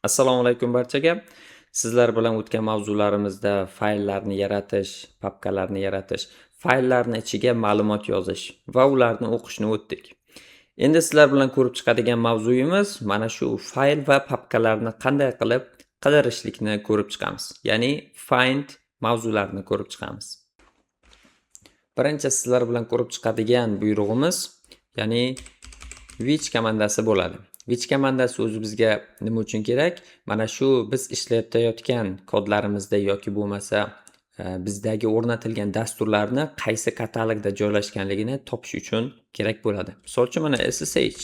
Assalomu alaykum barchaga. Sizlar bilan o'tgan mavzularimizda fayllarni yaratish, papkalarni yaratish, fayllarni ichiga ma'lumot yozish va ularni o'qishni o'tdik. Endi sizlar bilan ko'rib chiqadigan mavzuyimiz mana shu fayl va papkalarni qanday qilib qidirishlikni ko'rib chiqamiz. Ya'ni find mavzularini ko'rib chiqamiz. Birinchi sizlar bilan ko'rib chiqadigan buyrug'imiz, ya'ni which komandasi bo'ladi. Which komandasi o'zi bizga nima uchun kerak? Mana shu biz ishlatayotgan kodlarimizda yoki bo'lmasa bizdagi o'rnatilgan dasturlarni qaysi katalogda joylashganligini topish uchun kerak bo'ladi. Misol uchun mana SSH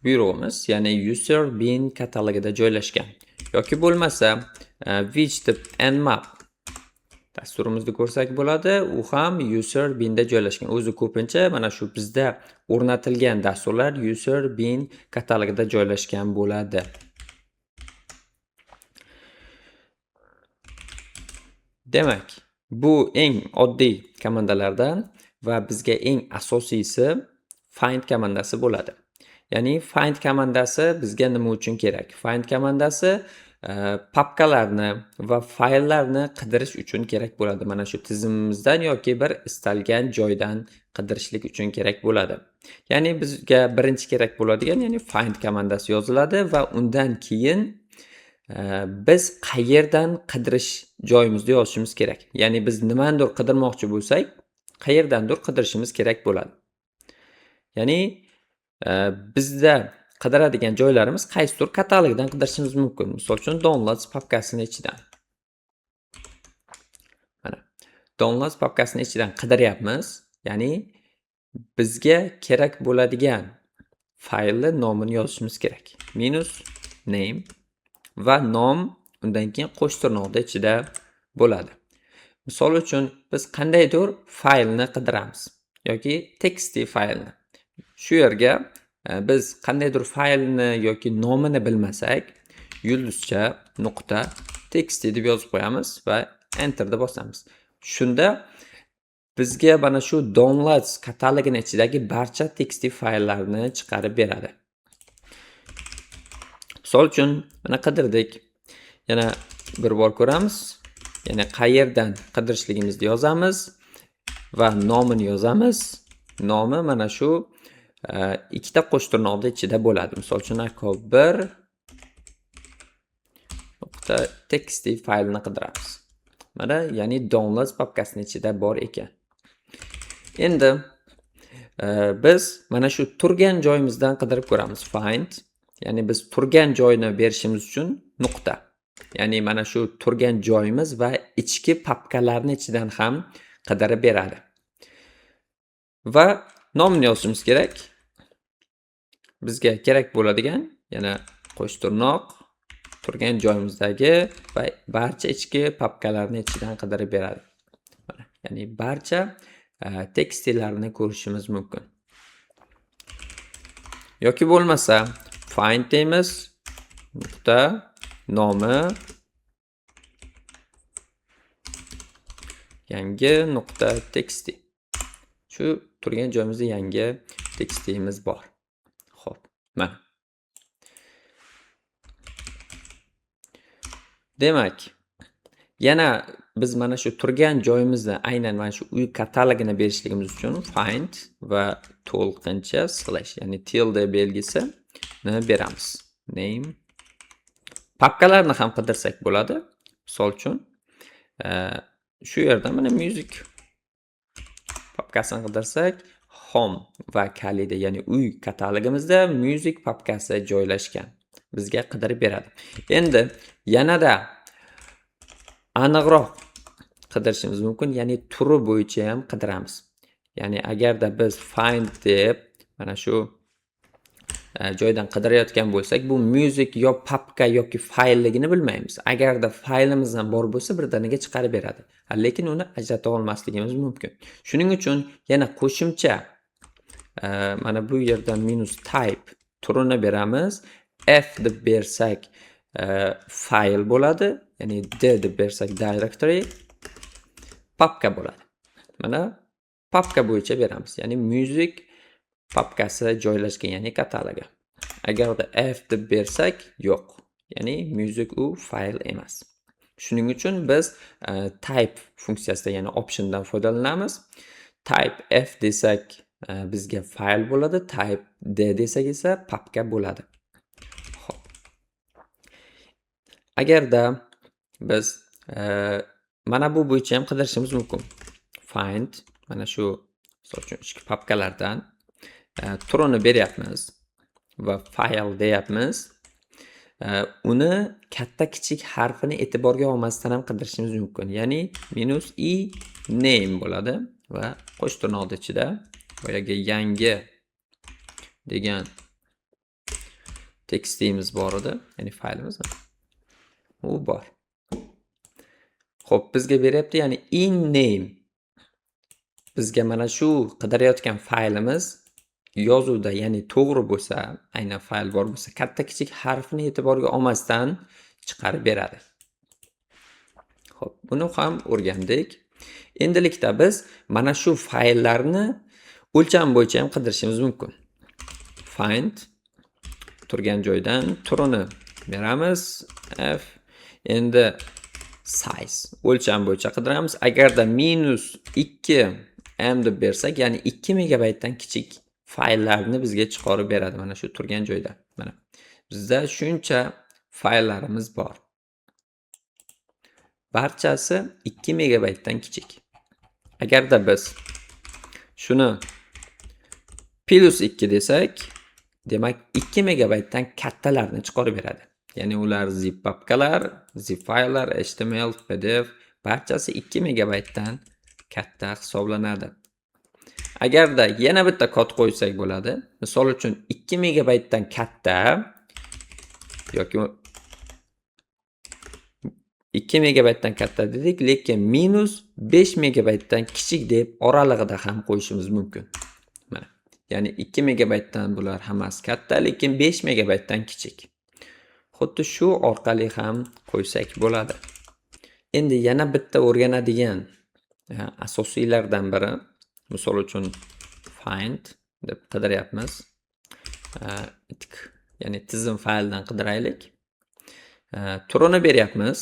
buyrug'imiz, ya'ni user bin katalogida joylashgan. Yoki bo'lmasa which deb nmap dasturimizni ko'rsak bo'ladi, u ham user binda joylashgan. O'zi ko'pincha mana shu bizda o'rnatilgan dasturlar user bin katalogida joylashgan bo'ladi. Demak, bu eng oddiy komandalardan va bizga eng asosiysi find komandasi bo'ladi. Ya'ni find komandasi bizga nima uchun kerak? Find komandasi papkalarni va fayllarni qidirish uchun kerak bo'ladi. Mana shu tizimimizdan yoki bir istalgan joydan qidirishlik uchun kerak bo'ladi. Ya'ni bizga birinchi kerak bo'ladigan, ya'ni find komandasi yoziladi va undan keyin biz qayerdan qidirish joyimizni yozishimiz kerak. Ya'ni biz nimanidir qidirmoqchi bo'lsak, qayerdandir qidirishimiz kerak bo'ladi. Ya'ni bizda qidiradigan joylarimiz qaysidir katalogdan qidirishimiz mumkin. Misol uchun downloads papkasini ichidan. Mana downloads papkasini ichidan qidiryapmiz. Ya'ni bizga kerak bo'ladigan faylni nomini yozishimiz kerak. Minus name va nom undan keyin qo'sh tirnoqda ichida bo'ladi. Misol uchun biz qandaydir faylni qidiramiz yoki txt faylni. Shu yerga biz qandaydir faylni yoki nomini bilmasak, yulduzcha nuqta txt deb yozib qo'yamiz va enter deb bosamiz. Shunda bizga mana shu downloads katalogini ichidagi barcha txt fayllarni chiqarib beradi. Misol uchun mana qidirdik. Yana bir bor ko'ramiz. Ya'ni qayerdan qidirishligimizni yozamiz va nomini yozamiz. Nomi mana shu ikkita qo'sh tirnoqda ichida bo'ladi. Misol uchun echo 1 nuqta txt faylini qidiramiz. Mana, ya'ni downloads papkasining ichida bor ekan. Endi biz mana shu turgan joyimizdan qidirib ko'ramiz. Find, ya'ni biz turgan joyni berishimiz uchun nuqta. Ya'ni mana shu turgan joyimiz va ichki papkalarni ichidan ham qidirib beradi. Va nomini yozishimiz kerak. Bizga kerak bo'ladigan yana qo'sh tirnoq turgan joyimizdagi va barcha ichki papkalarni ichidan qidirib beradi. Mana, ya'ni barcha tekstlarni ko'rishimiz mumkin. Yoki bo'lmasa find deymiz, nuqta nomi yangi nuqta txt. Shu turgan joyimizda yangi tekstimiz bor. Xo'p, mana. Demak, yana biz mana shu turgan joyimizda aynan mana shu uy katalogini berishligimiz uchun find va to'lqincha slash, ya'ni tilde belgisini beramiz. Name. Papkalarni ham qidirsak bo'ladi. Misol uchun, shu yerda mana music papkasini qidirsak, home va kalida, ya'ni uy katalogimizda music papkasi joylashgan. Bizga qidirib beradi. Endi yanada aniqroq qidirishimiz mumkin, ya'ni turi bo'yicha ham qidiramiz. Ya'ni agarda biz find deb mana shu joydan qidirayotgan bo'lsak, bu music yo papka yoki faylligini bilmaymiz. Agarda faylimizdan bor bo'lsa, birdaniga chiqarib beradi. Lekin uni ajrata olmasligimiz mumkin. Shuning uchun yana qo'shimcha mana bu yerdan minus type turini beramiz. F deb bersak fayl bo'ladi, ya'ni D deb bersak directory, papka bo'ladi. Mana papka bo'yicha beramiz. Ya'ni music papkasi joylashgan, ya'ni katalogi. Agarda F deb bersak, yo'q. Ya'ni music u fayl emas. Shuning uchun biz type funksiyasida, ya'ni optiondan foydalanamiz. Type f desak bizga fayl bo'ladi, type d desak esa papka bo'ladi. Xo'p. Agarda biz mana bu bo'yicha ham qidirishimiz mumkin. Find mana shu, misol uchun, ichki papkalardan turini beryapmiz va fayl deyapmiz. Uni katta kichik harfini e'tiborga olmasdan ham qidirishimiz mumkin. Ya'ni minus i name bo'ladi va qo'sh tirnoqni ichida boyagi yangi degan tekstimiz bor edi, ya'ni faylimiz. U bor. Xo'p, bizga beryapti, ya'ni in name. Bizga mana shu qidirayotgan faylimiz yozuvda, ya'ni to'g'ri bo'lsa, aynan fayl bor bo'lsa, katta kichik harfini e'tiborga olmasdan chiqarib beradi. Xo'p, buni ham o'rgandik. Endilikda biz mana shu fayllarni o'lcham bo'yicha ham qidirishimiz mumkin. Find turgan joydan turini beramiz. F, endi size, o'lcham bo'yicha qidiramiz. Agarda minus 2 m deb bersak, ya'ni 2 megabaytdan kichik fayllarni bizga chiqarib beradi mana shu turgan joyda. Mana bizda shuncha fayllarimiz bor. Barchasi 2 megabaytdan kichik. Agarda biz shuni plus 2 desak, demak 2 megabaytdan kattalarni chiqarib beradi. Ya'ni ular zip papkalar, zip fayllar, HTML, PDF barchasi 2 megabaytdan katta hisoblanadi. Agarda yana bitta kod qo'ysak bo'ladi. Misol uchun 2 megabaytdan katta yoki 2 megabaytdan katta dedik, lekin minus 5 megabaytdan kichik deb oralig'ida ham qo'yishimiz mumkin. Mana. Ya'ni 2 megabaytdan bular hammasi katta, lekin 5 megabaytdan kichik. Xuddi shu orqali ham qo'ysak bo'ladi. Endi yana bitta o'rganadigan asosiylardan biri, misol uchun find deb qidiryapmiz. Ya'ni tizim fayldan qidiraylik. Turini beryapmiz.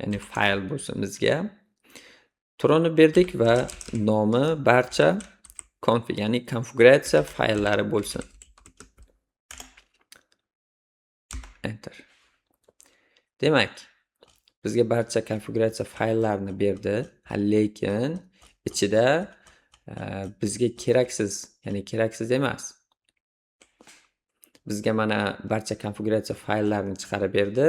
Ya'ni fayl bo'lsin bizga. Turini berdik va nomi barcha config, ya'ni konfiguratsiya fayllari bo'lsin. Enter. Demak, bizga barcha konfiguratsiya fayllarini berdi, lekin ichida bizga keraksiz, ya'ni keraksiz emas. Bizga mana barcha konfiguratsiya fayllarini chiqarib berdi,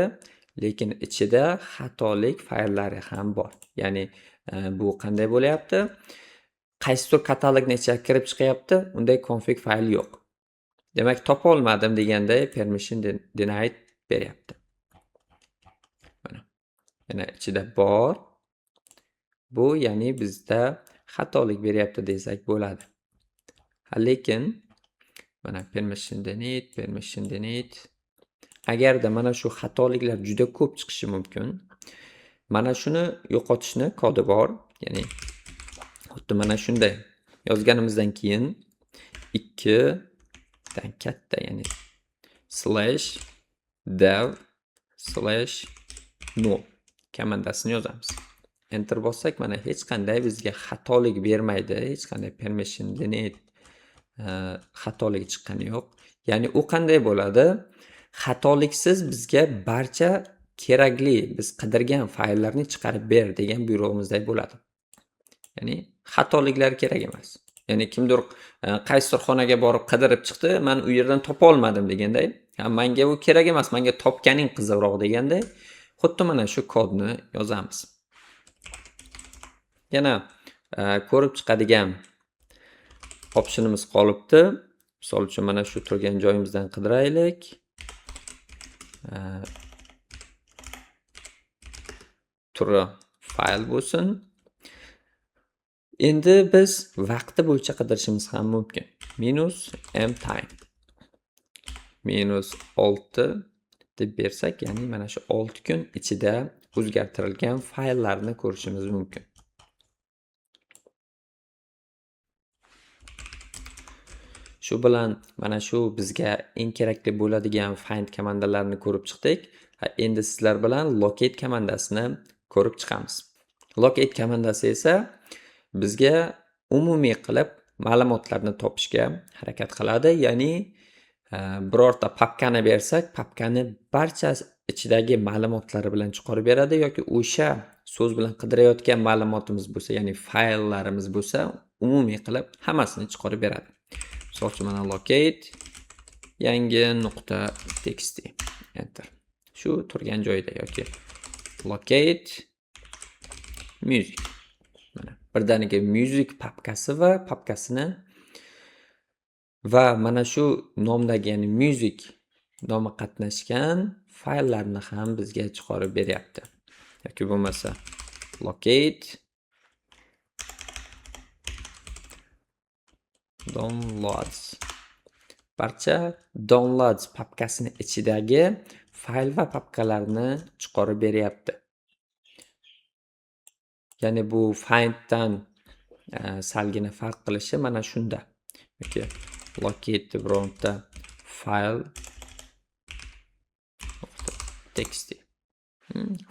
lekin ichida xatolik fayllari ham bor. Ya'ni bu qanday bo'lyapti? Qaysidir katalogni ichiga kirib chiqyapti, unday config fayl yo'q. Demak, topa olmadim deganday permission denied beryapti. Mana. Yana ichida bor. Bu ya'ni bizda xatolik beryapti desak bo'ladi. Lekin mana permission denied, permission denied. Agarda mana shu xatoliklar juda ko'p chiqishi mumkin. Mana shuni yo'qotishni kodi bor. Ya'ni xuddi mana shunday yozganimizdan keyin 2 dan katta, ya'ni slash dev slash null komandasini yozamiz. Enter bossak, mana hech qanday bizga xatolik bermaydi, hech qanday permission denied xatoligi chiqqani yo'q. Ya'ni u qanday bo'ladi? Xatoliksiz bizga barcha kerakli, biz qidirgan fayllarni chiqarib ber degan buyrug'imizday bo'ladi. Ya'ni xatoliklar kerak emas. Ya'ni kimdir qaysidir xonaga borib qidirib chiqdi, men u yerdan topa olmadim deganday, ha, menga u kerak emas, menga topganing qiziqroq deganday, xuddi mana shu kodni yozamiz. Yana ko'rib chiqadigan optionimiz qolibdi. Misol uchun mana shu turgan joyimizdan qidiraylik. Turi fayl bo'lsin. Endi biz vaqti bo'yicha qidirishimiz ham mumkin. Minus m time minus 6 deb bersak, ya'ni mana shu 6 kun ichida o'zgartirilgan fayllarni ko'rishimiz mumkin. Shu Shu bilan mana shu bizga eng kerakli bo'ladigan find komandalarini ko'rib chiqdik. Endi sizlar bilan locate komandasini ko'rib chiqamiz. Locate komandasi esa bizga umumiy qilib ma'lumotlarni topishga harakat qiladi. Ya'ni birorta papkani bersak, papkani barcha ichidagi ma'lumotlari bilan chiqarib beradi yoki o'sha so'z bilan qidirayotgan ma'lumotimiz bo'lsa, ya'ni fayllarimiz bo'lsa, umumiy qilib hammasini chiqarib beradi. Misol uchun mana locate yangi nuqta txt, enter. Shu turgan joyida yoki locate music. Mana birdaniga music papkasi va papkasini va mana shu nomdagi, ya'ni music nomi qatnashgan fayllarni ham bizga chiqarib beryapti. Yoki bo'lmasa locate downloads. Barcha downloads papkasini ichidagi fayl va papkalarni chiqarib beryapti. Ya'ni bu finddan salgina farq qilishi mana shunda. Yoki locate bironta fayl txt.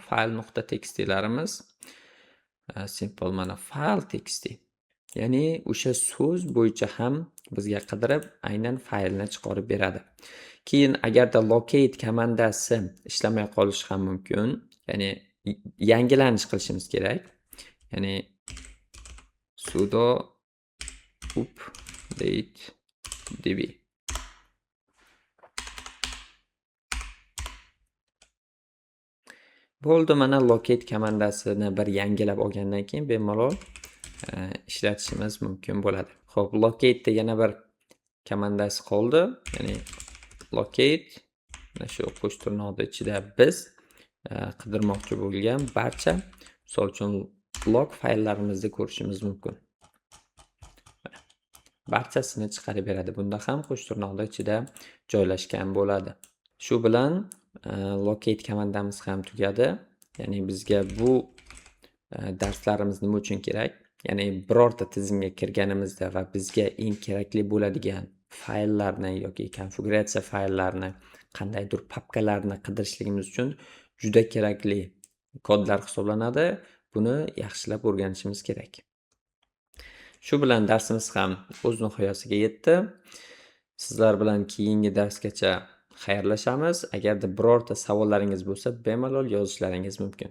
Fayl nuqta txtlarimiz simple mana fayl txt. Ya'ni o'sha so'z bo'yicha ham bizga qidirib aynan faylni chiqarib beradi. Keyin agarda locate komandasi ishlamay qolishi ham mumkin. Ya'ni yangilanish qilishimiz kerak. Ya'ni sudo update db. Bo'ldi, mana locate komandasini bir yangilab olgandan keyin bemalol ishlatishimiz mumkin bo'ladi. Xo'p, locate yana bir komandasi qoldi. Ya'ni locate mana shu qo'sh tirnoqni ichida biz qidirmoqchi bo'lgan barcha, misol uchun log fayllarimizni ko'rishimiz mumkin. Barchasini chiqarib beradi. Bunda ham qo'sh tirnoqni ichida joylashgan bo'ladi. Shu bilan locate komandamiz ham tugadi. Ya'ni bizga bu darslarimiz nima uchun kerak? Ya'ni birorta tizimga kirganimizda va bizga eng kerakli bo'ladigan fayllarni yoki konfiguratsiya fayllarini, qandaydir papkalarni qidirishligimiz uchun juda kerakli kodlar hisoblanadi. Buni yaxshilab o'rganishimiz kerak. Shu bilan darsimiz ham o'z nihoyasiga yetdi. Sizlar bilan keyingi darsgacha xayrlashamiz. Agarda birorta savollaringiz bo'lsa, bemalol yozishlaringiz mumkin.